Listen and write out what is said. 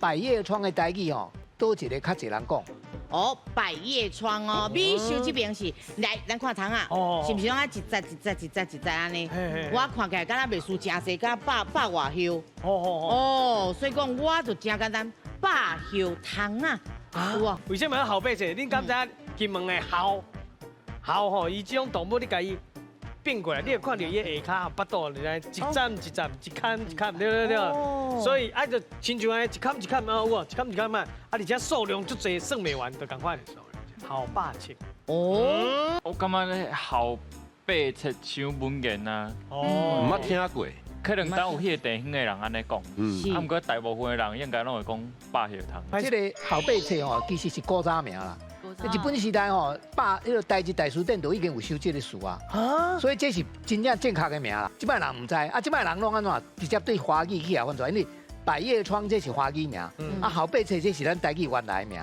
百葉窗的台語吼，佗一个較濟人講？哦，百葉窗哦，美秀這邊是來，咱看窗仔，是毋是攏愛一節一節一節一節按呢？我看起來敢若袂輸誠濟，敢百百外葉。哦，所以講我就誠簡單，百葉窗仔，有無？為什麼鱟白切？恁敢知影金門的鱟鱟吼？伊這種動物你共伊變過來，你會看著伊的下跤腹肚，你知一層一層，一坎一坎，對對對。所以啊，就親像按呢一坎一坎啊，有無？一坎一坎嘛，啊，而且數量足濟，算袂完，就仝款。鱟白切。哦，我感覺咧鱟白切傷文言啊。哦，毋捌聽過。可能當有彼個地方的人按呢講，啊，毋過大部分的人應該攏會講百葉窗。這個鱟白切吼，其實是古早名啦。日本時代吼，百彼个台日大辭典就已經有收這个詞啊，所以這是真正正確的名啦。這擺人毋知，啊，這擺人攏按怎直接對華語去予翻出來，因為百葉窗這是華語名，啊，鱟白切這是咱台語原來的名。